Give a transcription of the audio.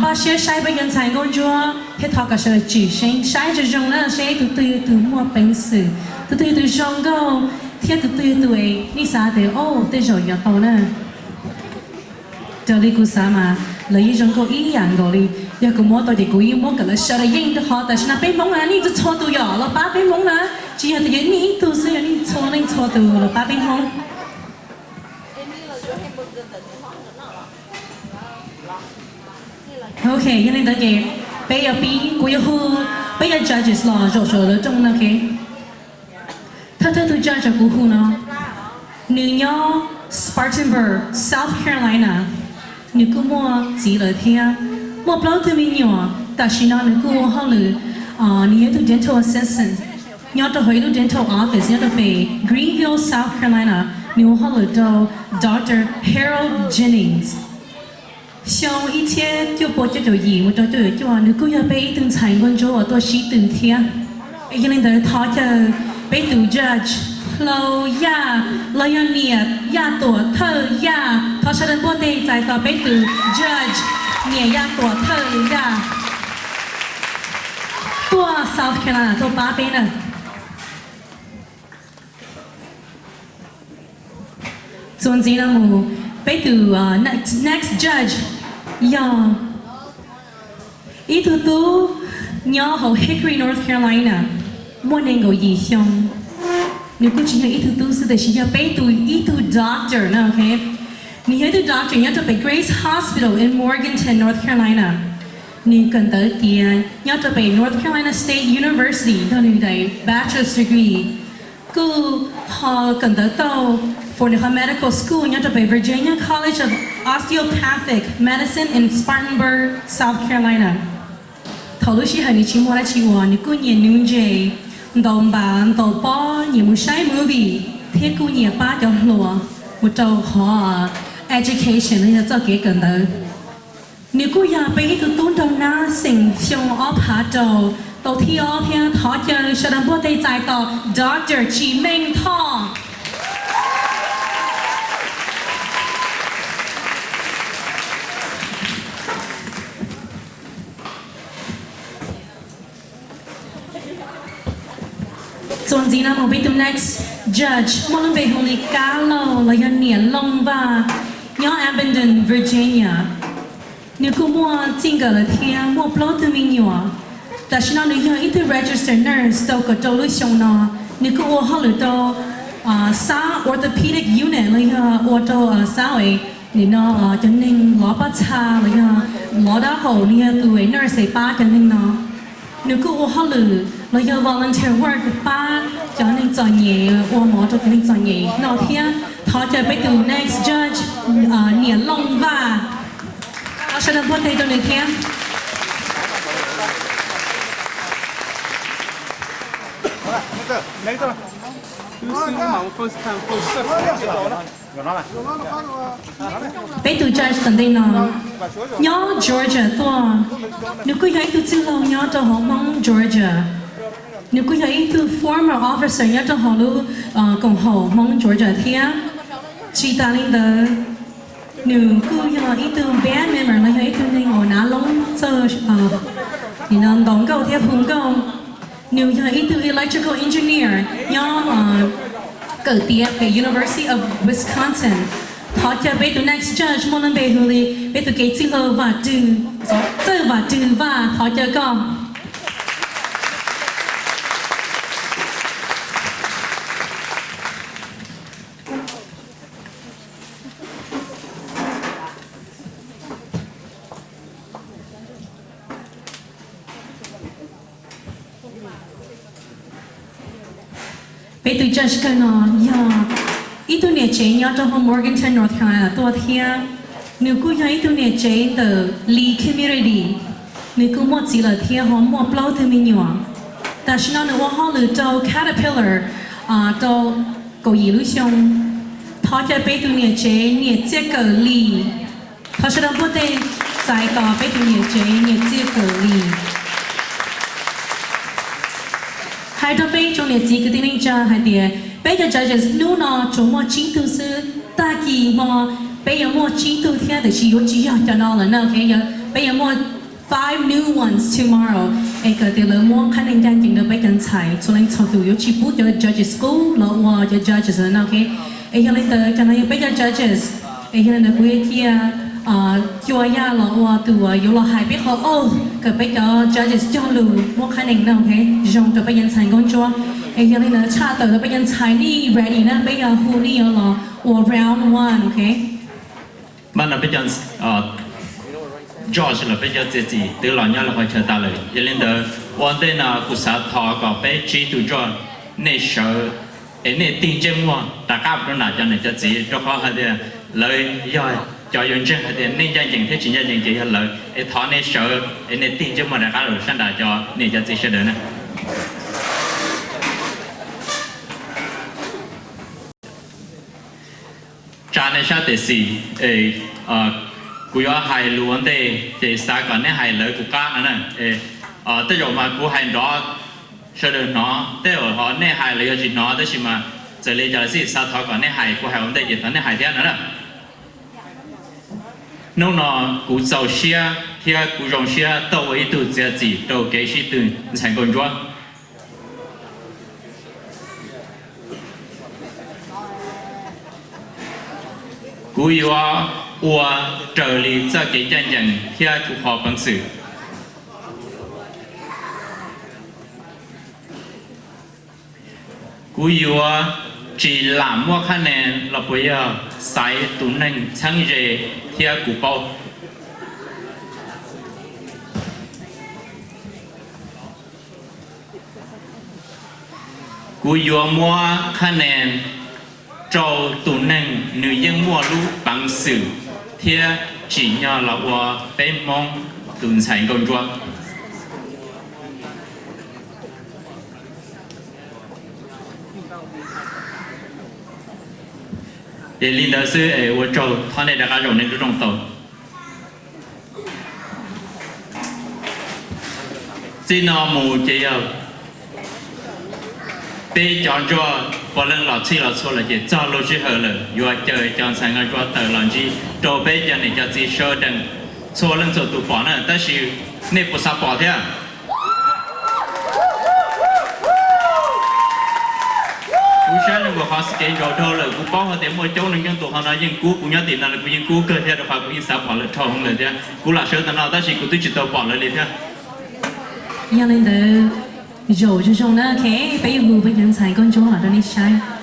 Siab saib peb cov ntxhais nkauj ntsuab thiab thov kom sawv daws tsim seeb saib zoo zoo na, seb tus twg yog tus muaj peev xwm, tus twg yog tus zoo nkauj, thiab tus twg yog tus nej xav tias, o, tej zaum yuav tau na. Raws li kuv xav mas lawv yeej zoo nkauj ib yam nkaus li. Yog kuv muab tau ces kuv yeej muab kom lawv sawv daws yeej rau qhov tam sim no peb Hmoob na nej txhua txhua tus yom, los pab peb Hmoob na. Tsis yog tias yog nej ib tug xwb, yog nej txhua leej txhua tus los pab peb Hmoob. Ok, yog li ntawd ces peb yuav pib, kuv yuav hu peb cov judges los zaum saum lawv rooj no, ok. Thawj thawj tus judge uas kuv hu no, nws nyob Spartanburg, South Carolina. Nws kuj muaj txiv lawm thiab, muaj plaub tug me nyuam. Tam sim no nws kuj ua hauj lwm, nws yog ib tug dental assistant nyob rau hauv ib lub dental office nyob rau pem Greenville, South Carolina. Nws ua hauj lwm rau Doctor Harold Jennings. Xyoo ib txhiab cuaj pua cuaj caum yim mus rau cuaj caum cuaj, nws kuj yog peb ib tug ntxhais nkauj ntsuab uas tuaj sib tw thiab. Yog li ntawd thov caw peb tus judge Hlau Yaj los yog niam Yaj Tuam Thawj Yaj, thov sawv daws npuaj tes txais tos peb tus judge niam Yaj Tuam Thawj Yaj tuaj South Carolina tuaj pab peb na. Txuas ntxiv no mus, peb tus next judge yog ib tug tub nyob hauv Hickory, North Carolina, muaj nees nkaum yim xyoo. Nws kuj tsis yog ib tug tub xwb tiam sis yog peb tus ib tug doctor na, ok. Nws yog ib tug doctor nyob rau pem Grace Hospital in Morganton, North Carolina. Nws kawm ntawv tiav nyob rau pem North Carolina State University nrog nws daim bachelor's degree. Kuj ho kawm ntawv tau for nws qhov medical school nyob rau pem Virginia College of Osteopathic Medicine in Spartanburg, South Carolina. Thaum lub sij hawm nws tsis muaj dab tsi ua, nws kuj nyiam nuv ntses, ntaus npav, ntaus pob, nyiam mus saib movie, thiab kuj nyiam pab cov hluas mus rau qhov education los yog txoj kev kawm ntawv. Nws kuj yog peb ib tug tub nraug nab xeem xyoo ob phav rau, tau thib ob thiab. Thov caw sawv daws npuaj tes txais tos Doctor Tsim Meej Thoj. Txuas ntxiv no mus peb tus next judge muaj lub npe hu li Kab Lauj los yog niam Looj Vaj, nyob Abingdon, Virginia. Nws kuj muaj txij nkawm lawm thiab, muaj plaub tug me nyuam. Tam sim no nws yog ib tug registered nurse tau kaum rau lub xyoo no. Nws kuj ua hauj lwm rau sab orthopedic unit los yog ua rau sab nim no cov neeg lov pob txha los yog lov dab haum, nws yog tus nurse pab cov neeg no. Nws kuj ua hauj lwm los yog volunteer work pab cov neeg txom nyem, ua mov rau cov neeg txom nyem no thiab. Thov caw peb tus next judge, niam Looj Vaj, sawv daws npuaj tes rau nws thiab. Peb tus judge tom ntej no nyob Georgia tuaj. Nws kuj yog ib tug txwj laug nyob rau hauv Hmoob Georgia. Nws kuj yog ib tug former officer nyob rau hauv lub koom haum Hmoob Georgia thiab. Tsis tas li ntawd, nws kuj yog ib tug band member los yog ib tug neeg uas nav loob txawj ntaus nkauj thiab hu nkauj. Nws yog ib tug electrical engineer nyob kawm tiav pem University of Wisconsin. Thov caw peb tus next judge muaj lub npe hu li peb tus kev txwj laug Vam Twg, Txawj Vam Twg Vaj, thov caw koj. Peb tus judge kawg no yog ib tug niam tsev nyob rau hauv Morganton, North Carolina tuaj thiab. Nws kuj yog ib tug niam tsev ntawm Lee Community. Nws kuj muaj txiv lawm thiab ho muaj plaub tug me nyuam. Tam sim no nws ua hauj lwm rau Caterpillar tau kaum yim lub xyoo. Thov caw peb tus niam tsev niam Txiaj Kawm Lis. Thov sawv daws npuaj tes txais tos peb tus niam tsev niam Txiaj Kawm Lis. Hais rau peb tsoom niam txiv kwv tij neej tsa hais tias peb cov judges hnub no tsuas muaj tsib tug xwb, tag kis hmo peb yuav muaj tsib tug thiab tiam sis yuav tsis yog cov no lawm na, peb yuav muaj five new ones tomorrow, es kom tias lawv muab qhab nees ncaj ncees rau peb cov ntxhais txhua leej txhua tus, yuav tsis pub cov judges qub los ua cov judges no, ok? Es yog li ntawd cov no yog peb cov judges, es yog li ntawd kuv yuav cia Cua Yaj los ua tus uas yuav los hais peb qhov oath kom peb cov judges cog lus muab qhab nees no, ok? Zoo rau peb cov ntxhais nkauj ntsuab. Es yog li ntawd tshaj tawm rau peb cov ntxhais nej ready na, peb yuav hu nej yuav los ua round one, ok? Mas no peb cov judge los peb cov txiav txim twb los nyob lawm qhov chaw tas lawm. Yog li ntawd ua ntej no kuv xav thov kom peb tsib tug judge nej sawv es nej tig ntsej muag rov qab rau nram cov niam cov txiv, rau qhov hais tias lawv yog cov yuav ntseeg hais tias nej ncaj ncees thiab tsis ncaj ncees ces yog lawv. Es thov nej sawv es nej tig ntsej muag rov qab rau sab nram cov niam cov txiv sawv daws na. Tsa nej sab tes xis, kuv yuav hais lus ua ntej ces xav kom nej hais lawv kuv qab no na. Tej zaum mas kuv hais nrov sawv daws hnov, tej zaum ho nej hais lawv yuav tsis hnov, tab sis mas txawm li cas los xij xav thov kom nej hais, kuv hais ua ntej ces thov nej hais thiab no na. Hnub no kuv txaus siab thiab kuv zoo siab tuaj ua ib tug txiav txim rau kev sib tw ntxhais nkauj ntsuab. Kuv yuav ua raws li txoj kev ncaj ncees thiab kuv qhov peev xwm. Kuv yuav tsis lam muab qhab nees los puas yog xaiv tus neeg txheeb ze thiab kuv paub. Kuv yuav muab qhab nees rau tus neeg nws yeej muaj lub peev xwm thiab tsim nyog los ua peb Hmoob tus ntxhais nkauj ntsuab. Es li ntawd xwb es ua tsaug, thov nej rov qab zaum nej lub rooj tau. Txij no mus ces yog peb cov ntsuag puav leej los txhij los txhua lawm ces txog lub sij hawm lawm yuav caw cov ntxhais nkauj ntsuab tawm los ntsib rau peb cov niam cov txiv sawv daws txhua leej txhua tus pom na, tab sis nej puas xav pom thiab? Kuv saib zoo nkaus qhov skev ntsaus dhau lawm, kuv paub hais tias muaj coob leej coob tus qhov no yeej kub, kuv nyob tim no los kuv yeej kub kawg thiab, rau qhov kuv yeej xav pom lawv dhau hwv lawm thiab. Kuv lam sawv tau no tab sis kuv twb tsis tau pom lawv li thiab. Yog li ntawd, zaum zoo zoo na, ok, peb yuav hu peb cov ntxhais nkauj ntsuab los rau nej saib.